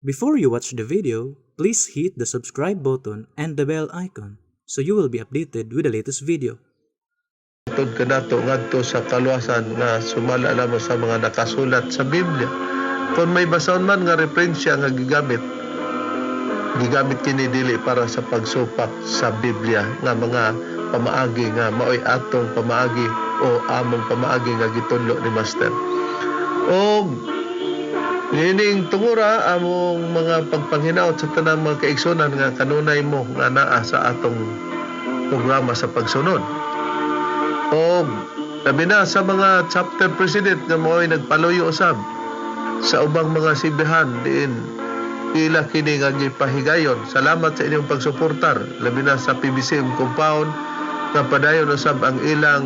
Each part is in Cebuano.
Before you watch the video, please hit the subscribe button and the bell icon so you will be updated with the latest video. Tud kanato ngadto sa kaluwasan nga sumala lamang sa mga nakasulat sa Biblia. Kung may basahon man nga referensya nga gigamit, gigamit kini dili para sa pagsupak sa Biblia nga mga pamaagi nga maoy atong pamaagi o among pamaagi nga gitudlo ni Master. Og niining tungura, among mga pagpanghinaot sa tanang mga kaigsunan nga kanunay mo nga naa sa atong programa sa pagsunod. Og labi na sa mga chapter president nga mo'y nagpaluyo usab sa ubang mga sibihan diin ila kini nga gipahigayon. Salamat sa inyong pagsuportar, labi na sa PBCM compound nga padayon usab ang ilang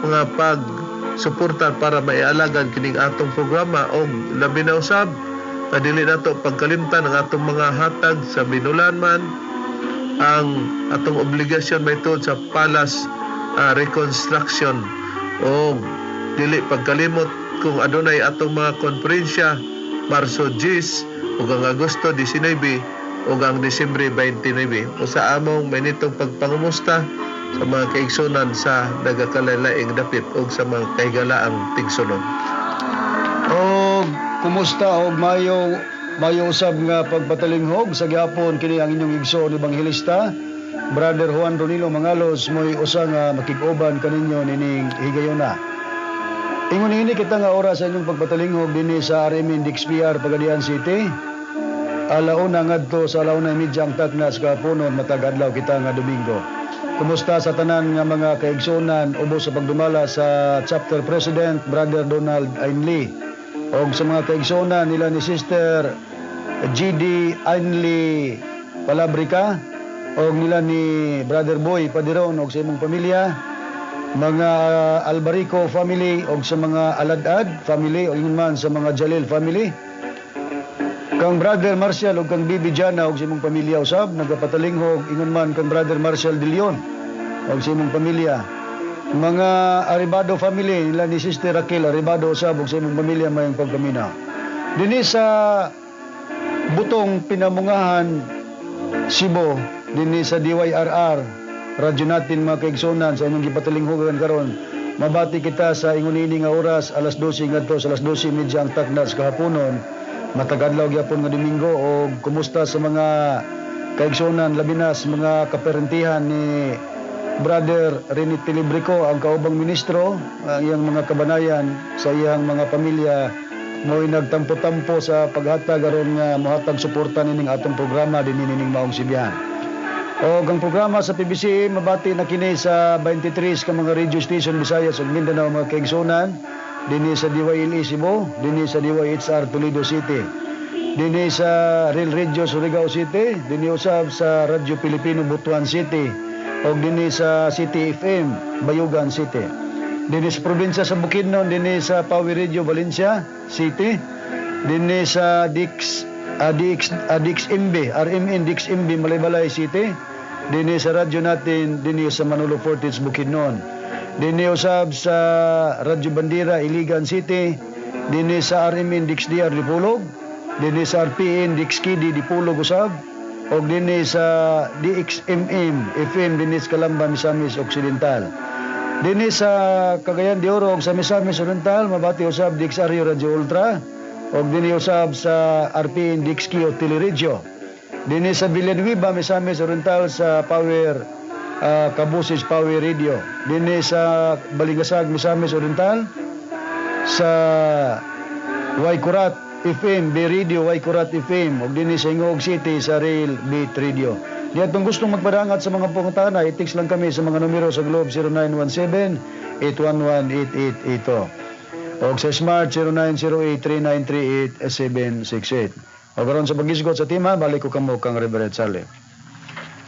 mga pag suportar para maialagan kining atong programa, og labi na usab nga dili nato pagkalimtan ang atong mga hatag sa binulan man ang atong obligasyon may sa palace reconstruction, og dili pagkalimot kung adunay atong mga konferensya Marso 10 ug ang Agosto 19 ug ang Disyembre 29. O sa among mainitong pagpangumusta sa mga kaigsunan sa nagakalain-laing dapit ug sa mga kahigalaang tigsunod. Og kumusta og mayo mayo usab nga pagpatalinghog sa gihapon. Kini ang inyong igsoon ebanghelista, Brother Juan Ronilo Mangalos, mo'y usa nga makig-uban kaninyo nining higayona. Ingon ini kita nga oras sa inyong pagpatalinghog dinhi sa RMN DXPR Pagadian City. 1:00 ngadto sa 1:30 ang takna sa kahaponon matag adlaw kita nga Domingo. Kumusta sa tanan nga mga kaigsunan ubos sa pagdumala sa chapter president, Brother Donald Ainley, og sa mga kaigsunan nila ni Sister GD Ainley Palabrica og nila ni Brother Boy Padiron og sa imong pamilya, mga Albarico family og sa mga Aladad family og ingon man sa mga Jalil family, kang Brother Marcial ug kang Bibi Jana og sa imong pamilya usab nagapatalinghog, ingon man kang Brother Marcial De Leon og sa imong pamilya, mga Aribado family nila ni Sister Raquel Aribado usab og sa imong pamilya, mayong pagpaminaw dinhi sa Butong Pinamungahan, Cebu, dinhi sa DYRR radyo natin. Mga kaigsunan, sa inyong gipatalinghugan karon, mabati kita sa ingon ini nga oras, 12:00 ngadto sa 12:30 ang takna sa kahaponon matag adlaw gyapon nga Domingo. Og kumusta sa mga kaigsunan, labi na sa mga kaparentihan ni Brother Rene Tilibrico, ang kaubang ministro, ang iyang mga kabanayan sa iyang mga pamilya, mo'y nagtampo-tampo sa paghatag aron nga mohatag suporta nining atong programa dinhi nining maong sibihan. Og ang programa sa PBC mabati na kini sa 23 ka mga radio station Visayas ug Mindanao, mga kaigsunan, dinhi sa DYLE Cebu, dinhi sa DYHR Toledo City, dinhi sa Real Radio Surigao City, dinhi usab sa Radyo Pilipino Butuan City, ug dinhi sa City FM Bayugan City. Dinhi sa probinsya sa Bukidnon, dinhi sa Power Radio Valencia City, dinhi sa Dix DX, DXMB, RMN DXMB Malaybalay City, dinhi sa radyo natin dinhi sa Manolo Fortich, Bukidnon. Dinhi usab sa Radyo Bandera Iligan City, dinhi sa RMN DXDR Dipolog, dinhi sa RPN DXKD Dipolog usab, ug dinhi sa DXMM FM dinhi sa Calamba, Misamis Occidental. Dinhi sa Cagayan de Oro ug sa Misamis Oriental mabati usab DXRU Radyo Ultra ug dinhi usab sa RPN DXQ Teleradyo. Dinhi sa Villanueva, Misamis Oriental sa Power Kabusis Power Radio. Dinhi sa Balingasag, Misamis Oriental sa Waikurat FM, B Radio, Waikurat FM, ug dinhi sa Gingoog City sa Rail Beat Radio. Di atong gustong magpadangat sa mga pangutana, i-text lang kami sa mga numero sa Globe 0917-811-8882. Og sa Smart 0908-3938-768. O karon sa paghisgot sa tema, balik ko kamo kang Reverend Charlie.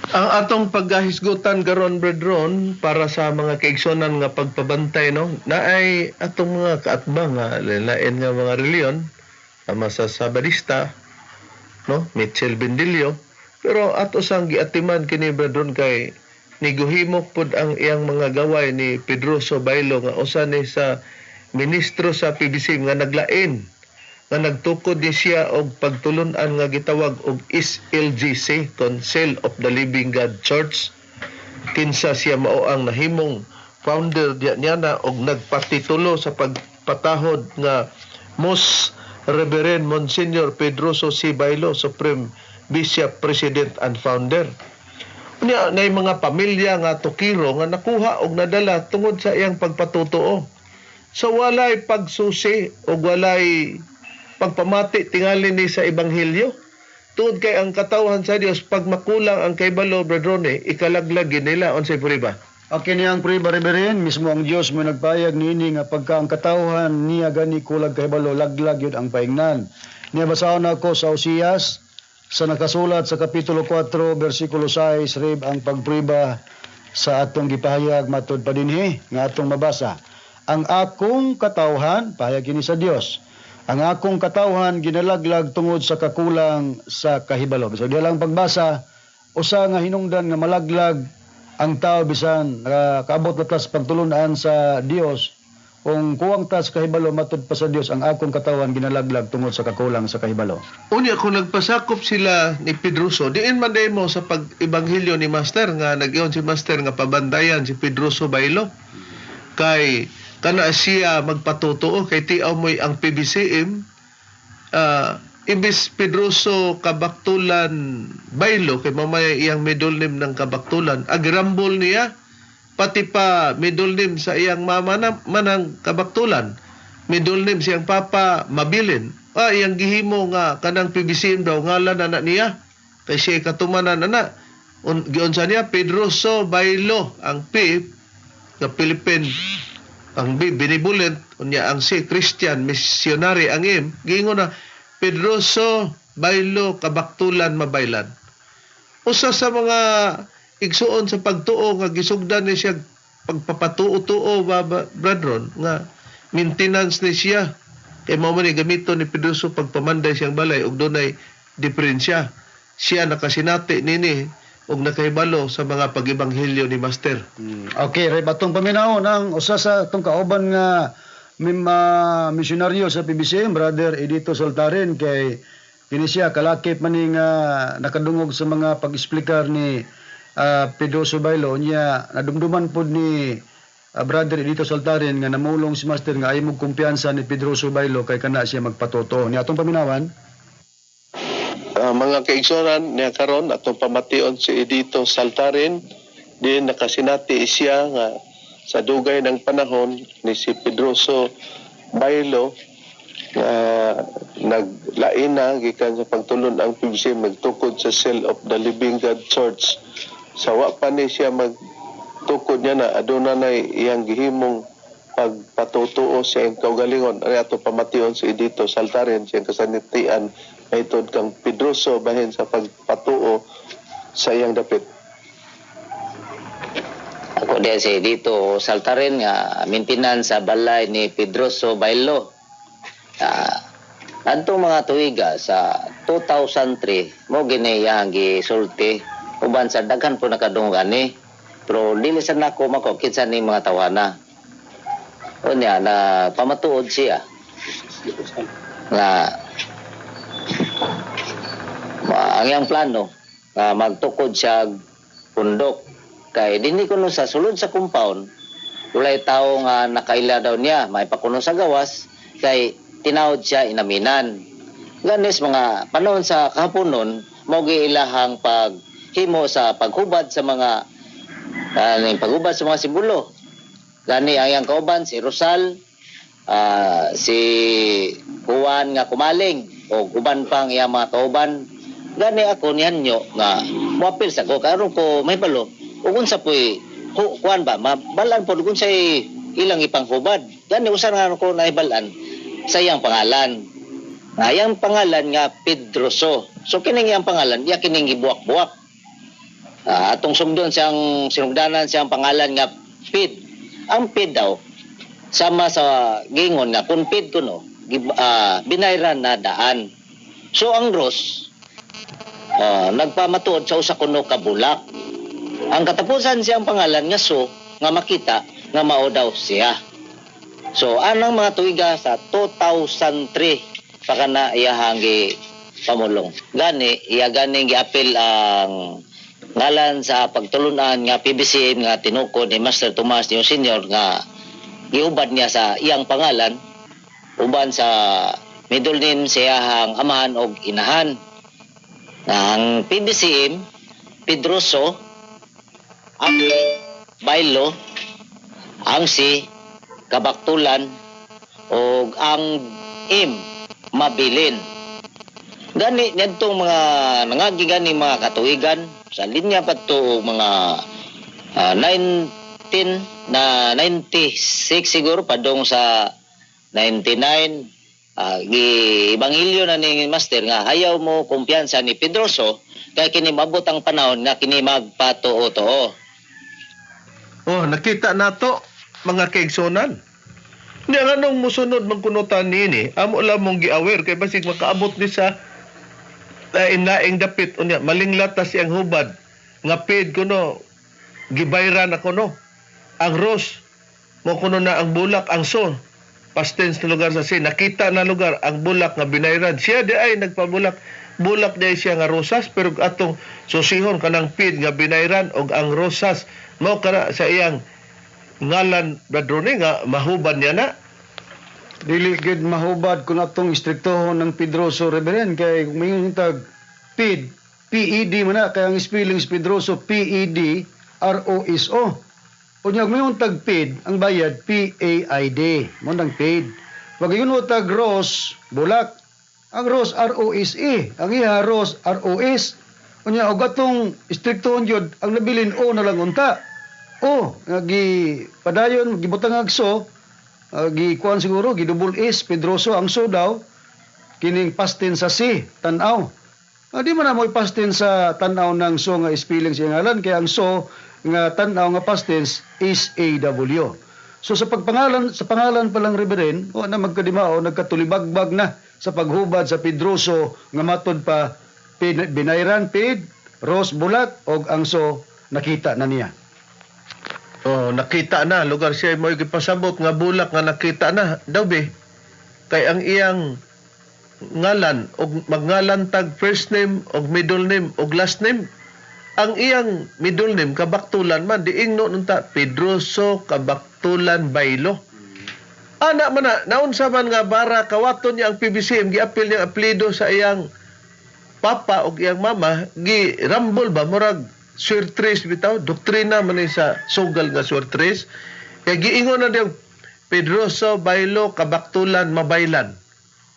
Ang atong pagkahisgutan karon, brethren, para sa mga kaigsunan nga pagpabantay, no, naay atong mga kaatbang nga lain nga mga reliyon sama sa Sabadista, no, Mitchell Bendillo, pero ato sang giatiman kini, brethren, kay niguhimok pud ang iyang mga gaway ni Pedroso Bailo nga usa ni sa ministro sa PBC nga naglain nga nagtukod ni siya og pagtulunan nga gitawag og SLGC, Council of the Living God Church, kinsa siya mao ang nahimong founder diya niya na og nagpatitulo sa pagpatahod nga Most Reverend Monsignor Pedroso C. Bailo, Supreme Bishop, President and Founder. Unya nay mga pamilya nga tukiro nga nakuha og nadala tungod sa iyang pagpatutuo. So walay pagsusi og walay pagpamati tingali ni sa ebanghelyo. Tungod kay ang katawhan sa Dios, pag makulang ang kaibalo, Brother Ronnie, ikalaglag nila. Unsay prueba? Okay niyang prueba, Reverend, mismo ang Dios mo nagpayag niini nga pagka ang katawhan niya gani kulag kahibalo, laglag yun ang paingnan. Niya basahon ako sa Osias sa nakasulat sa kapitulo 4 bersikulo 6, Reb, ang pagprueba sa atong gipahayag matud pa dinhi nga atong mabasa. Ang akong katawhan, pahayag kini sa Dios. Ang akong katawhan ginalaglag tungod sa kakulang sa kahibalo. So diha lang pagbasa, usa nga hinungdan nga malaglag ang tao bisan nakaabot na ta sa pagtulunan sa Dios kung kuwang ta sa kahibalo, matud pa sa Dios, ang akong katawan ginalaglag tungod sa kakulang sa kahibalo. Unya kung nagpasakop sila ni Pedroso, diin man mo sa pag-ebanghelyo ni Master nga nag-iyon si Master nga pabantayan si Pedroso Bailo. Kay kana siya magpatotoo kay tiaw mo'y ang PBCM, imbis Pedroso Kabaktulan Bailo, kay mamaya iyang middle name ng Kabaktulan, agrambol niya pati pa middle name sa iyang mama na manang Kabaktulan, middle name siyang papa Mabilin. Iyang gihimo nga kanang PBCM daw ngalan na niya kay siya katumanan ana. Giunsa niya Pedroso Bailo, ang P nga Philippine, ang B benevolent, unya ang C Christian missionary, ang M giingon na Pedroso Bailo Kabaktulan Mabaylan. Usa sa mga igsuon sa pagtuo nga gisugdan ni siya pagpapatuo-tuo ba, brethren, nga maintenance ni siya kay mao man ni gamito ni Pedroso pagpamanday siyang balay ug dunay diferensya. Siya nakasinati nini ug nakahibalo sa mga pag-ebanghelyo ni Master. Okay, Reb, atong paminaw ng usa sa atong kauban nga misyonaryo sa PBCM, Brother Edito Saltarin, kay kini siya kalakip man ni nga nakadungog sa mga pag-explicar ni Pedroso Bailo. Niya nadumduman pod ni Brother Edito Saltarin nga namulong si Master nga ay mo kumpiyansa ni Pedroso Bailo kay kana siya magpatotoo. Niya atong paminawan. Mga kaigsuonan, niya karon atong pamation si Edito Saltarin din nakasinati siya nga sa dugay ng panahon ni si Pedroso Bailo nga naglain na gikan sa pagtulon ang PBC, magtukod sa Cell of the Living God Church. Sa wa pa ni siya magtukod niya na aduna na iyang gihimong pagpatutuo sa iyang kaugalingon. Ari ato pamation si Edito Saltarin, siyang kasanitian mahitod kang Pedroso bahin sa pagpatuo sa iyang dapit. Ako diyan si dito Saltarin nga maintenance sa balay ni Pedroso Bailo. Adtong mga tuiga sa 2003 mo gini iyang gisulti uban sa daghan po nakadungog ani, pero dili sa nako mako kinsa ni mga tawana. Unya na pamatuod siya nga ang iyang plano nga magtukod siya pundok kay dinhi kuno sa sulod sa compound walay tao nga nakaila daw niya may pakuno sa gawas kay tinawod siya inaminan. Ganis mga panahon sa kahaponon mao giilahang paghimo sa paghubad sa mga paghubad sa mga simbolo. Gani ang iyang kauban si Rosal, si Juan nga kumaling o uban pang iyang mga kauban. Gani ako nihanyo nga moapil sa ko karon ko mahibalo ug unsa po'y kuan ba mabalan pod ug unsay ilang ipanghubad. Gani usa nga ko nahibalan sa iyang pangalan. Nga iyang pangalan nga Pedroso. So kining iyang pangalan, iya kining gibuwak-buwak. Atong sugdon siyang sinugdanan siyang pangalan nga Pid. Ang Pid daw sama sa gingon nga kung Pid kuno binayran na daan. So ang Ros nagpamatuod sa usa kuno ka bulak. Ang katapusan siyang pangalan nga so nga makita nga mao daw siya. So anang mga tuiga sa 2003. pa kana iyahang gi pamulong. Gani iya ganing giapil ang ngalan sa pagtulunan nga PBCM nga tinukod ni Master Tomas Neo Senior nga giubad niya sa iyang pangalan uban sa middle name sa iyahang amahan og inahan. Ang PBCM Pedroso, ang Bailo, ang si Kabaktulan og ang M Mabilin. Gani niadtong mga nangagi gani mga katuigan sa linya pa to og mga 19 na 96 siguro padong sa 99, gi ebanghelyo na ni Master nga hayaw mo kumpiyansa ni Pedroso kay kini maabot ang panahon nga kini magpatuo-tuo. Oh, nakita nato mga kaigsonan. Nya nganong musunod man kuno ta niini, amo lang mong gi-aware kay basig makaabot ni sa lain-laing dapit, unya malinglat ta siyang hubad nga paid kuno gibayran ako no. Ang rose mo kuno na ang bulak, ang son past tense na lugar sa sin nakita na lugar ang bulak nga binayran siya di ay nagpabulak bulak di ay siya nga rosas, pero atong susihon kanang paid nga binayran og ang rosas mao kana sa iyang ngalan, Brad Ronnie, nga mahuban niya na. Dili gid mahubad kung atong istriktohon ng Pedroso, Reverend, kay kung may tag PID, PED man na kay ang spellings Pedroso PED ROSO. Unya kung may tag PID, ang bayad PAID, mo nang paid. Pag yun mo tag Ros, bulak. Ang Ros ROSE, ang iya Ros ROS. Unya og atong istriktohon gyud ang nabilin O na lang unta. O nga gi padayon gibutang agso, gikuan siguro gi-double S Pedroso ang so daw kining past tense sa C tanaw. Di man na mo past tense sa tanaw ng so nga spelling sa ngalan kay ang so nga tanaw nga past tense is AW. So sa pagpangalan, sa pangalan pa lang, Reverend, o na magkadimao nagkatulibagbag na sa paghubad sa Pedroso nga matod pa binayran paid, Rose bulak og ang so nakita na niya. Oh, nakita na lugar siya mo gipasabot nga bulak nga nakita na daw be. Kay ang iyang ngalan og magngalan tag first name og middle name og last name. Ang iyang middle name Kabaktulan man, diingno nunta Pedroso Kabaktulan Baylo. Ana man na naunsa man nga bara kawaton niya ang PBCM, giapil niya ang apelyido sa iyang papa og iyang mama, gi rambol ba, murag suertres bitaw, doktrina man ni sa sugal nga suertres, kay giingon na diyang Pedroso Baylo Kabaktulan Mabaylan.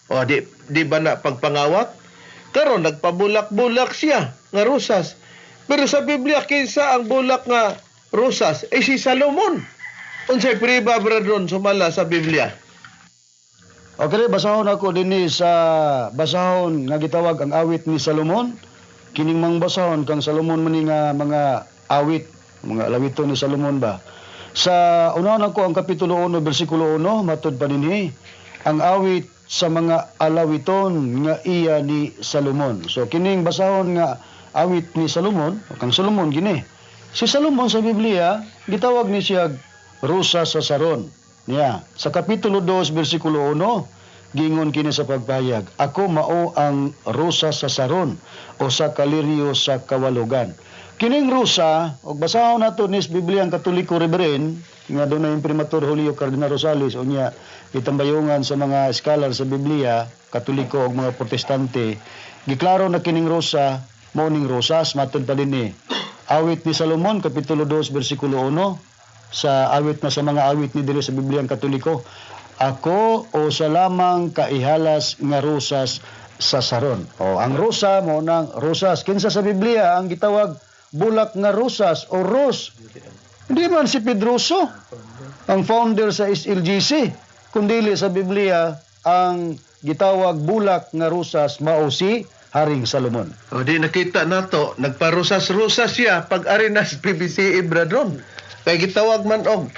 O di ba na pagpangawat karon nagpabulak-bulak siya nga rosas, pero sa Biblia kinsa ang bulak nga rosas? Eh si Salomon. Unsay priba, Bradron, sumala sa Biblia? Okay, basahon ako dinhi sa basahon nga gitawag ang awit ni Salomon. Kining mang basahon kang Salomon man ni nga mga awit, mga alawito ni Salomon ba. Sa unahon ako ang kapitulo 1 bersikulo 1, matud pa dinhi ang awit sa mga alawiton nga iya ni Salomon. So kining basahon nga awit ni Salomon, kang Salomon gini. Si Salomon sa Biblia gitawag ni siya Rosa sa Saron. Niya, sa kapitulo 2 bersikulo 1, gingon kini sa pagpahayag, "Ako mao ang rosa sa Saron o sa kaliryo sa kawalugan." Kining rosa, og basahon nato ni sa Biblia ang Katoliko, Reverend, nga dunay Imprimatur Julio Cardinal Rosales, unya gitambayongan sa mga scholar sa Biblia, Katoliko ug mga Protestante, giklaro na kining rosa mao ning rosas matod pa dinhi. Awit ni Salomon kapitulo 2 bersikulo 1, sa awit na sa mga awit ni diri sa Biblia ang Katoliko, "Ako o sa lamang kaihalas nga rosas sa Saron." O ang rosa mo nang rosas. Kinsa sa Biblia ang gitawag bulak nga rosas o rose? Hindi man si Pedroso, ang founder sa SLGC, kundi sa Biblia ang gitawag bulak nga rosas mao si Haring Salomon. O di nakita nato, nagparosas-rosas siya pag ari na sa PBCE, Bradron. Kay gitawag man og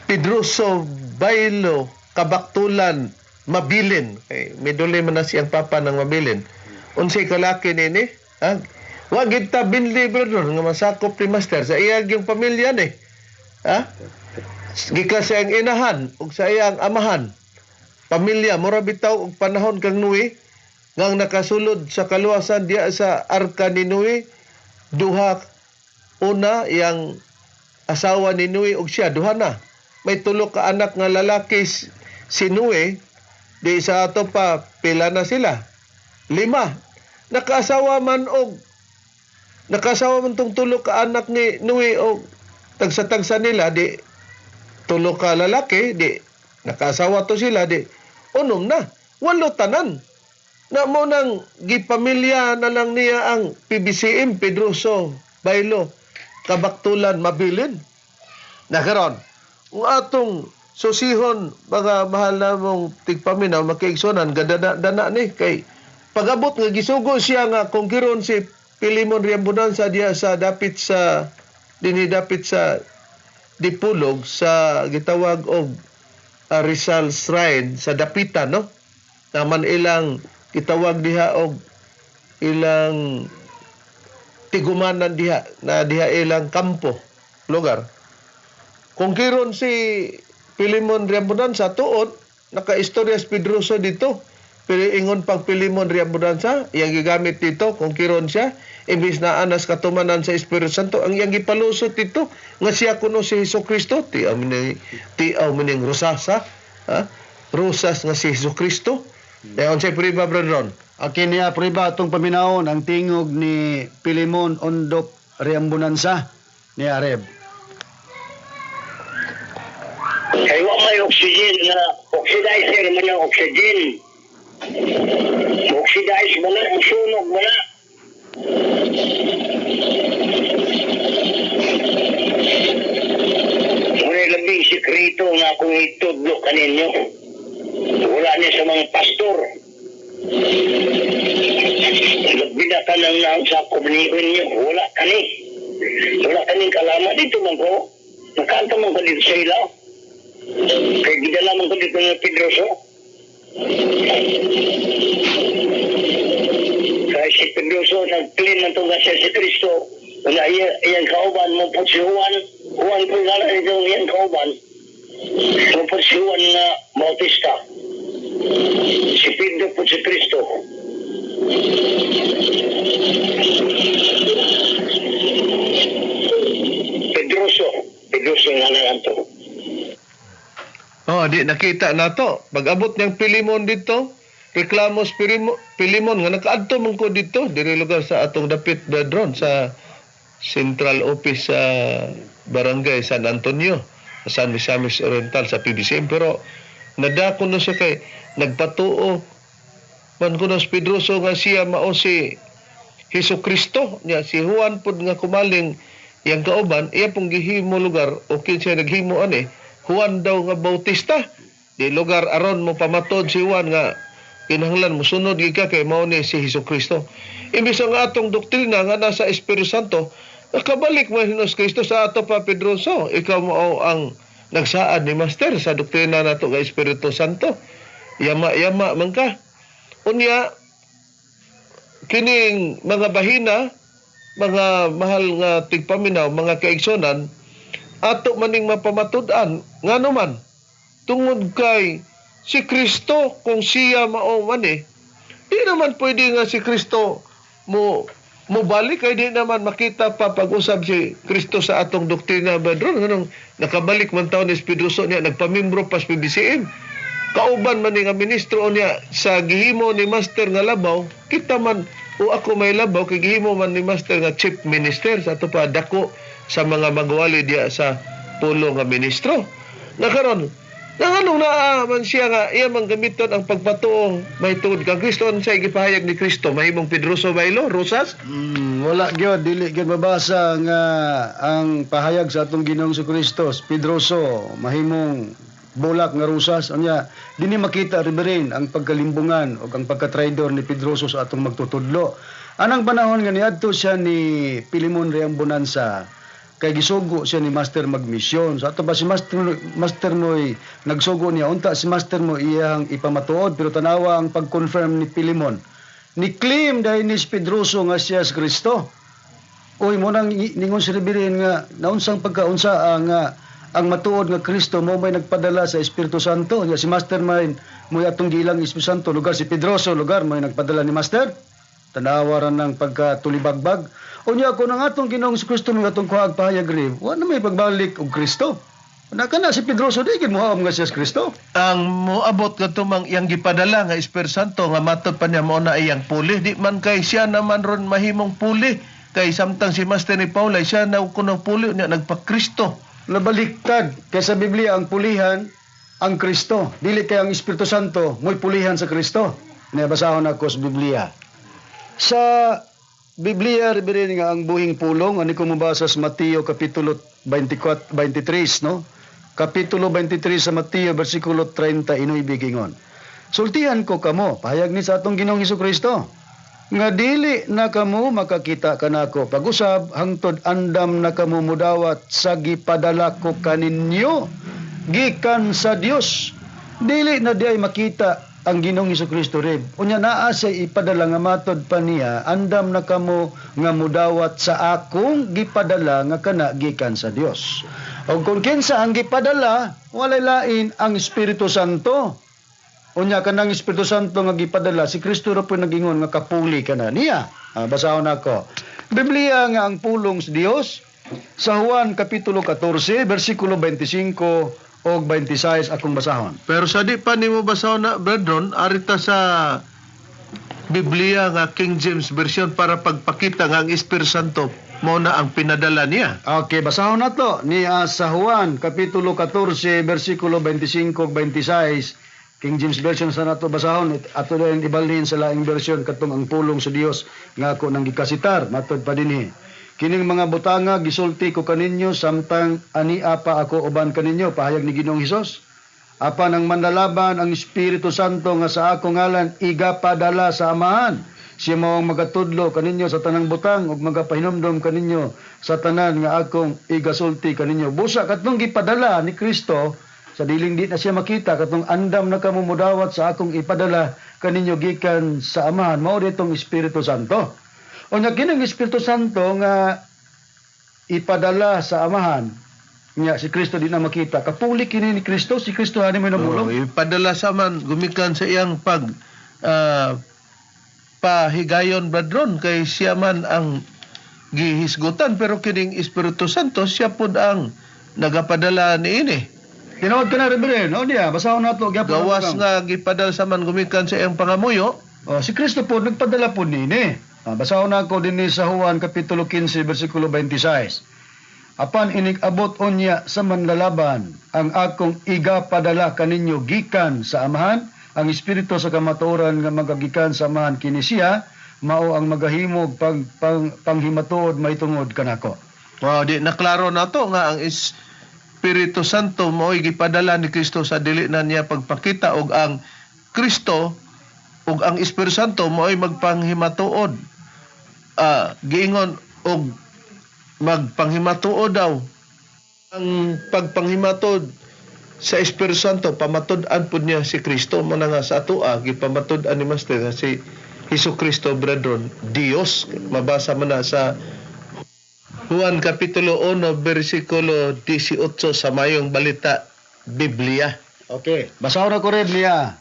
Pedroso Bailo Kabaktulan Mabilin. Kay miduli man na siyang papa ng Mabilin. Unsay kalaki nini? Ha? Wa gid ta binli, Bradron, nga masakop ni Master sa iyang yung pamilya ni. Ha? Gikan sa iyang inahan ug sa iyang amahan. Pamilya, mura bitaw og panahon kang Noe nga ang nakasulod sa kaluwasan diya sa arka ni Noe, duha una yang asawa ni Noe og siya, duha na. May tulo ka anak nga lalaki si Noe, di sa ato pa pila na sila? Lima. Nakaasawa man tong tulo ka anak ni Noe og tagsa-tagsa nila, di tulo ka lalaki, di nakaasawa to sila, di unom na, walo tanan. Na mo nang gipamilya na lang niya ang PBCM, Pedroso Baylo, Kabaktulan, Mabilin. Nakaron, ang atong susihon, mga mahal na mong tigpaminaw, makiigsonan, gadana dana ni kay pag-abot nga gisugo siya nga kung kiron si Pilimon Riambonanza diya sa dapit sa dinhi dapit sa Dipulog sa gitawag og Rizal Shrine sa dapitan, no, naman ilang gitawag diha og ilang tigumanan diha na diha ilang kampo lugar. Kung kiron si Pilimon Riambonanza, tuod nakaistorya si Pedroso dito, pero ingon pag Pilimon Riambonanza, iyang gigamit dito kung kiron siya, imbis na anas katumanan sa Espiritu Santo ang iyang gipalusot dito nga siya kuno si Hesus Kristo. Tiaw ni, tiaw maning rosasa, ha? Rosas nga si Hesus Kristo. Eh, unsay priba, Brother Ron? Akin niya priba atong paminawon ang tingog ni Pilimon Ondok Riambonanza ni Areb. Kay wa may oxygen na oxidizer man ang oxygen. Oxidize mo na, musunog mo na. Ngunit labing sikreto nga akong itudlo kaninyo. Wala niya sa mga pastor. Labi na ka nang naang sa komunihon niyo. Wala kani. Wala kaning kalama dito man ko. Nakanta man ko dito sa ilaw. Kay gidala man ko dito ng Pedroso. Kay si Pedroso nag-clean man itong siya si Kristo. Wala iyang kauban mo po si Juan. Juan po nga lang itong iyang kauban. Mo po si Juan nga Bautista. Si Pedro po si Kristo. Pedroso. Pedroso nga lang ito. Oh, di nakita na to. Pag-abot niyang Pilimon dito, reklamo si Pilimon nga nakaadto man ko dito diri lugar sa atong dapit, Brethren, sa Central Office sa Barangay San Antonio, San Misamis Oriental sa PBCM, pero nadako na siya kay nagpatuo man kuno si Pedroso nga siya mao si Hesus Kristo niya. Si Juan pud nga kumaling iyang kauban, iya pong gihimo lugar o kinsa naghimo ani Juan daw nga Bautista, di lugar aron mo pamatod si Juan nga kinahanglan mosunod gid ka kay mao ni si Hesus Kristo, imbis ang atong doktrina nga nasa Espiritu Santo nakabalik man si Kristo sa ato pa. Pedroso, ikaw mao ang nagsaad ni Master sa doktrina nato nga Espiritu Santo. Yama yama man ka. Unya kining mga bahina, mga mahal nga tigpaminaw, mga kaigsonan, ato maning mapamatud-an. Ngano man? Tungod kay si Kristo, kung siya mao man eh, di naman pwede nga si Kristo mo mobalik kay di naman makita pa pag-usab si Kristo sa atong doktrina, Badron. Nganong nakabalik man taon ni Pedroso niya, nagpamimbro pa sa PBCM, kauban man ni nga ministro niya sa gihimo ni Master nga labaw kita man o ako may labaw kay gihimo man ni Master nga chief minister sa ato pa, dako sa mga magwali diya sa pulo nga ministro na karon. Nanganong naa man siya nga iya man gamiton ang pagpatuo mahitungod kang Kristo? Unsay gipahayag ni Kristo mahimong Pedroso Baylo Rosas? Wala gyud, dili gyud mabasa nga ang pahayag sa atong Ginoong Kristo, Pedroso mahimong bulak nga rosas. Unya dinhi makita, Reverend, ang pagkalimbungan o ang pagkatraidor ni Pedroso sa atong magtutudlo. Anang panahon nga niadto siya ni Pilimon Riambonanza kay gisugo siya ni Master magmisyon. Sa ato ba si Master, Master mo'y nagsugo niya, unta si Master mo iyang ipamatuod, pero tanawa ang pag-confirm ni Pilimon. Ni claim dahil ni Pedroso nga siya si Kristo. Uy, mo nang ningon si Reverend nga naunsang pagkaunsa nga Ang matuod nga Kristo mo may nagpadala sa Espiritu Santo. Nya si Mastermind mo atong gilang Espiritu Santo, lugar si Pedroso, lugar mo nagpadala ni Master. Tanawa ra ng pagkatulibagbag. Unya kung ang atong Ginoong Kristo mo atong kuhag pahayag, Rev, wa na may pagbalik og Kristo. Na kana si Pedroso di gid mohaom nga siya si Kristo. Ang moabot kadto mang iyang gipadala nga Espiritu Santo nga matod pa niya mao na iyang puli, di man kay siya naman ron mahimong puli, kay samtang si Master ni Paula siya na kuno puli niya nagpa-Kristo. Nabaliktad kay sa Biblia ang pulihan ang Kristo. Dili kay ang Espiritu Santo mo'y pulihan sa Kristo. Nabasahon ako sa Biblia. Sa Biblia, Reverend, nga ang buhing pulong ani ko mobasa sa Mateo kapitulo 24 23, no? Kapitulo 23 sa Mateo bersikulo 39 giingon: "Sultihan ko kamo," pahayag ni sa atong Ginoong Kristo, "nga dili na kamo makakita kanako pag-usab hangtod andam na kamo mudawat sa gipadala ko kaninyo gikan sa Dios." Dili na diay makita ang Ginoong Kristo, Rev. Unya naa siya ipadala nga matod pa niya, andam na kamo nga mudawat sa akong gipadala nga kana gikan sa Dios. Og kung kinsa ang gipadala, walay lain ang Espiritu Santo. Unya kanang Espiritu Santo nga gipadala, si Kristo ra po nagingon nga kapuli kana niya. Ah, basahon ako. Biblia nga ang pulong sa Dios sa Juan kapitulo 14 bersikulo 25 og 26 akong basahon. Pero sa di pa nimo basahon na, brethren, arita sa Biblia nga King James Version para pagpakita nga ang Espiritu Santo mao na ang pinadala niya. Okay, basahon na to ni sa Juan kapitulo 14 bersikulo 25 ug 26. King James Version sa nato basahon, ato din ibalhin sa laing version katong ang pulong sa Dios nga ako nang gikasitar. Matod pa dinhi: "Kining mga butanga gisulti ko kaninyo samtang ania pa ako uban kaninyo," pahayag ni Ginoong Hesus. "Apan ang manlalaban, ang Espiritu Santo nga sa ako ngalan igapadala sa Amahan, siya mao ang magatudlo kaninyo sa tanang butang ug magapahinumdom kaninyo sa tanan nga akong igasulti kaninyo." Busa katong gipadala ni Kristo sa diling di na siya makita, katong andam na kamo mudawat sa akong ipadala kaninyo gikan sa Amahan, mao ditong Espiritu Santo. Unya kining Espiritu Santo nga ipadala sa Amahan nya si Kristo di na makita. Kapuli kini ni Kristo, si Kristo ani mo namulong. Oh, ipadala sa man gumikan sa iyang pag pahigayon, brethren, kay siya man ang gihisgutan, pero kining Espiritu Santo siya pud ang nagapadala niini. Tinuod ka na, Reverend. O niya, basahon nato gyapon. Gawas nga gipadala sa man gumikan sa iyang pangamuyo. Oh, si Kristo po nagpadala po niini. Ah, basahon nako dinhi sa Juan kapitulo 15 bersikulo 26. "Apan inig-abot unya sa manlalaban ang akong igapadala kaninyo gikan sa Amahan, ang Espiritu sa kamatuoran nga magagikan sa Amahan, kini siya mao ang magahimog pang, pang, panghimatuod mahitungod kanako." Wow, di naklaro na to nga ang Espiritu Santo mao'y gipadala ni Kristo sa dili na niya pagpakita og ang Kristo ug ang Espiritu Santo mao'y magpanghimatuod. Ah, giingon og magpanghimatuod daw. Ang pagpanghimatuod sa Espiritu Santo, pamatud-an pud niya si Kristo. Mo na nga sa atoa gipamatud-an ni Master nga si Hesus Kristo, brethren, Dios. Mabasa man na sa Juan Kapitulo 1 versikulo 18 sa Mayong Balita Biblia. Okay. Basahon ako rin niya.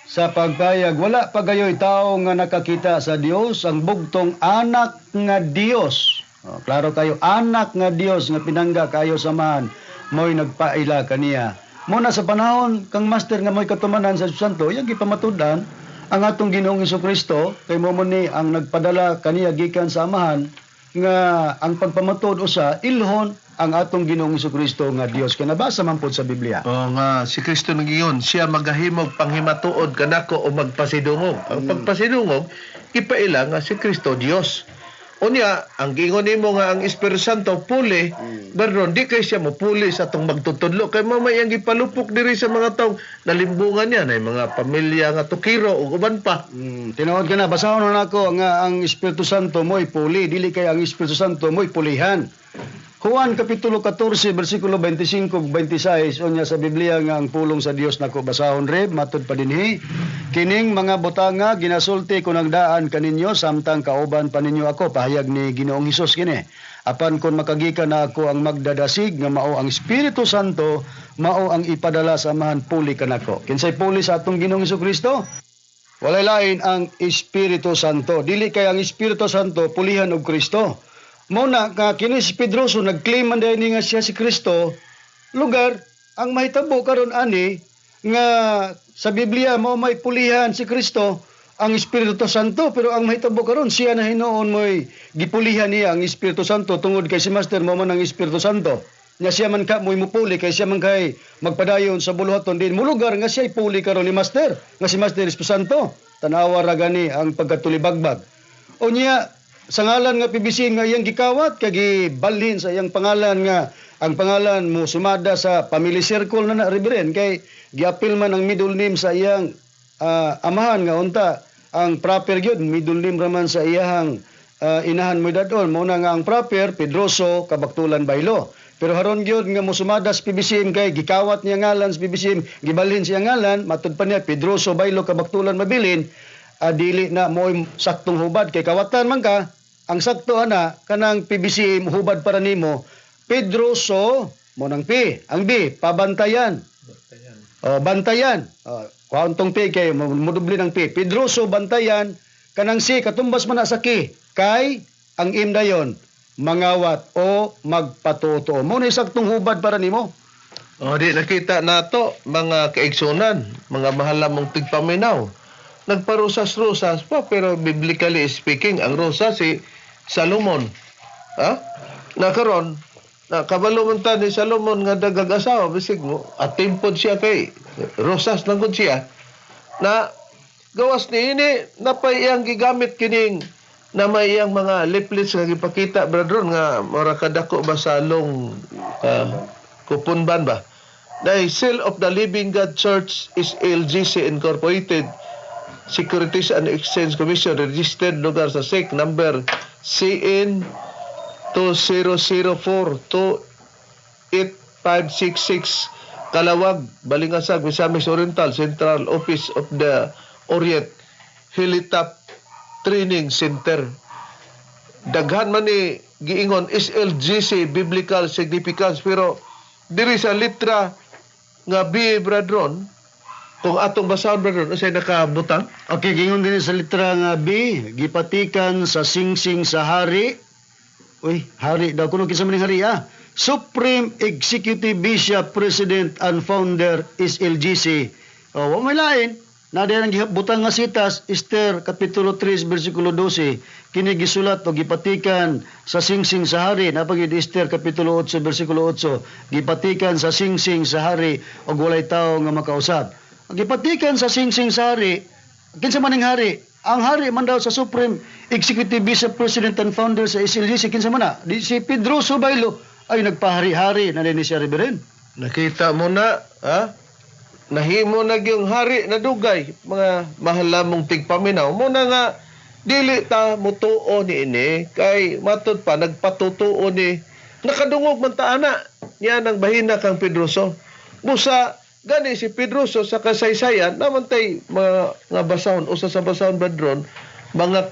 Sa pagpayag, wala pa gayoy tao nga nakakita sa Dios, ang bugtong anak nga Dios. Oh, klaro kayo, anak nga Dios nga pinangga kayo sa Amahan, mo'y nagpaila kaniya. Muna sa panahon kang Master nga mo'y katumanan sa Santo, yang gipamatudan ang atong Ginoong Kristo kay mo ni ang nagpadala kaniya gikan sa Amahan, nga ang pagpamatuod usa ilhon ang atong Ginoong Kristo nga Dios, kay nabasa man pod sa Biblia. O nga si Kristo nagingon siya magahimog panghimatuod kanako o magpasidungog. Ang pagpasidungog ipaila nga si Kristo Dios. Unya, ang giingon nimo nga ang Espiritu Santo puli, brethren, di kay siya mopuli sa atong magtutudlo kay mamay ang gipalupok diri sa mga taong nalimbungan niya na mga pamilya nga tukiro ug uban pa. Tinuod ka na, basahon na nako nga ang Espiritu Santo mo'y puli, dili kay ang Espiritu Santo mo'y pulihan. Juan Kapitulo 14, versikulo 25 ug 26, unya sa Biblia nga ang pulong sa Dios nako basahon, Reb, matud pa dinhi: "Kining mga butanga ginasulti ko nagdaan kaninyo samtang kauban pa ninyo ako," pahayag ni Ginoong Hesus kini. Apan kon makagikan na ako ang magdadasig nga mao ang Espiritu Santo, mao ang ipadala sa Amahan puli kanako. Kinsay puli sa atong Ginoong Kristo? Walay lain ang Espiritu Santo. Dili kay ang Espiritu Santo pulihan og Kristo. Mao na ka kini si Pedroso nag-claim man dahil nga siya si Kristo. Lugar ang mahitabo karon ani nga sa Biblia mo may pulihan si Kristo ang Espiritu Santo, pero ang mahitabo karon siya na hinuon mo'y gipulihan niya ang Espiritu Santo tungod kay si Master mo man ang Espiritu Santo. Nya siya man ka mo'y mupuli kay siya man kay magpadayon sa buluhaton din mulugar nga siya puli karon ni Master nga si Master Espiritu Santo. Tanawa ra gani ang pagkatulibagbag. O niya sa ngalan nga PBC nga iyang gikawat kay gibalhin sa iyang pangalan nga ang pangalan mo sumada sa family circle na na, Reverend, kay giapil man ang middle name sa iyang amahan nga unta ang proper gyud middle name raman sa iyahang inahan mo dadon. Mo na nga ang proper Pedroso Kabaktulan Baylo, pero haron gyud nga mosumada sa PBCM kay gikawat niya ngalan sa PBCM, gibalhin siya ngalan, matud pa niya Pedroso Baylo Kabaktulan mabilin, dili na mo'y saktong hubad kay kawatan man ka. Ang sakto ana kanang PBCM hubad para nimo Pedroso mo nang P, ang B pabantayan. O, bantayan. O, kuhaon tong P kay mudubli ng P. Pedroso bantayan, kanang C katumbas man na sa K. Kay ang M dayon mangawat o magpatotoo. Mo na saktong hubad para nimo. O, di nakita nato mga kaigsunan, mga mahal mong tigpaminaw. Nagparosas-rosas pa, pero biblically speaking, ang rosas si Salomon. Ha? Na karon, na kabalo man ta ni Salomon nga dagag asawa, bisig mo, at timpod siya kay rosas lang gud siya. Na gawas ni ini napay iyang gigamit kining na may iyang mga leaflets nga gipakita, brethren, nga mura kadako ba sa long kupunban ba. The Seal of the Living God Church is LGC Incorporated, Securities and Exchange Commission registered lugar sa SEC number CN 2004 28566, Kalawag, Balingasag, Misamis Oriental, Central Office of the Orient Hilltop Training Center. Daghan man ni giingon SLGC biblical significance, pero diri sa litra nga B, brethren, kung atong basahon, brethren, unsay nakabutang? Okay, gingon din sa litra nga B, gipatikan sa singsing sa hari. Uy, hari daw kuno, kinsa man ning hari ah? Supreme Executive Bishop, President and Founder SLGC. Oh, wa may lain. Na ang butang nga sitas, Esther kapitulo 3 bersikulo 12. Kini gisulat o gipatikan sa singsing sa hari. Napagid Esther kapitulo 8 bersikulo 8. Gipatikan sa singsing sa hari og walay tawo nga makausab. Gipatikan sa singsing sa hari. Kinsa man ang hari? Ang hari man daw sa Supreme Executive Bishop, President and Founder sa SLGC, kinsa man na? Di si Pedroso Baylo ay nagpahari-hari na ni siya, Reverend. Nakita mo na, ha? Nahimo na yung hari na dugay, mga mahal lamong tigpaminaw. Muna nga, dili ta mutuo ni ini, kay matud pa, nagpatutuo ni, nakadungog man ta ana, niya nang bahina kang Pedroso. Busa, gani si Pedroso sa kasaysayan, naman tay mga nga basahon, usa sa basahon, brethren, mga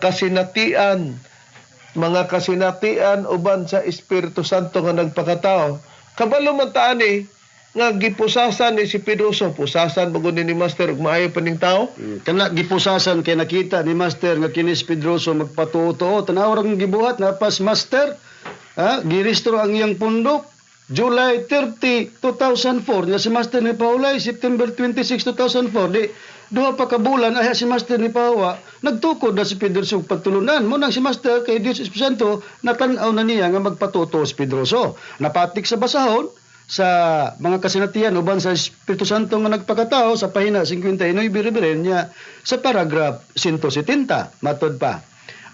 kasinatian uban sa Espiritu Santo nga nagpakatao. Kabalo man ta ani nga gipusasan ni si Pedroso, pusasan bagod ni Master ug maayo pa ning tao. Kana gipusasan kay nakita ni Master nga kini si Pedroso magpatuo. Tanaw ra ang gibuhat napas Master. Ha, girehistro ang iyang pundok July 30, 2004 nga si Master ni Paulay September 26, 2004, di 2 pa ka bulan ay si Master ni Pawa nagtukod na si Pedroso og pagtulunan mo nang si Master kay Dios Espiritu Santo natan-aw na niya nga magpatuto si Pedroso. Napatik sa basahon sa mga kasinatian uban sa Espiritu Santo nga nagpakatao sa pahina 59, Reverend, niya sa paragraph 170 matod pa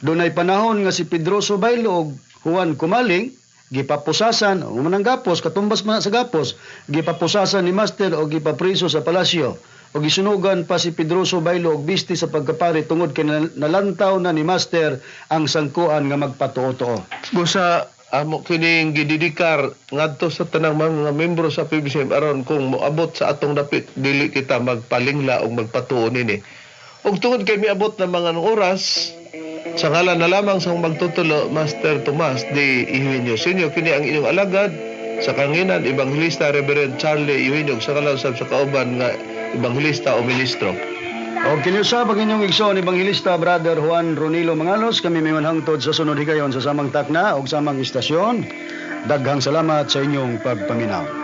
dunay panahon nga si Pedroso Baylo ug Juan Kumaling gipapusasan o manang gapos, katumbas man sa gapos, gipapusasan ni Master o gipapriso sa palasyo o gisunugan pa si Pedroso Baylo og bisti sa pagkapari tungod kay nalantaw na ni Master ang sangkuan nga magpatuo-tuo. Busa amo kining gididikar ngadto sa tanang mga membro sa PBCM aron kung moabot sa atong dapit dili kita magpalingla o magpatuo nini. Ug tungod kay miabot na mga oras, Sa ngalan na lamang sa magtutulo, Master Tomas D. Eugenio Sr. Kini ang inyong alagad sa kanginan, Ebanghelista Reverend Charlie Eugenio, sa kalausap sa kauban nga Ebanghelista o Ministro. Og kini usab ang inyong igsoon, Ebanghelista Brother Juan Ronilo Mangalos. Kami may manhangtod sa sunod higayon sa samang takna og samang istasyon. Daghang salamat sa inyong pagpaminaw.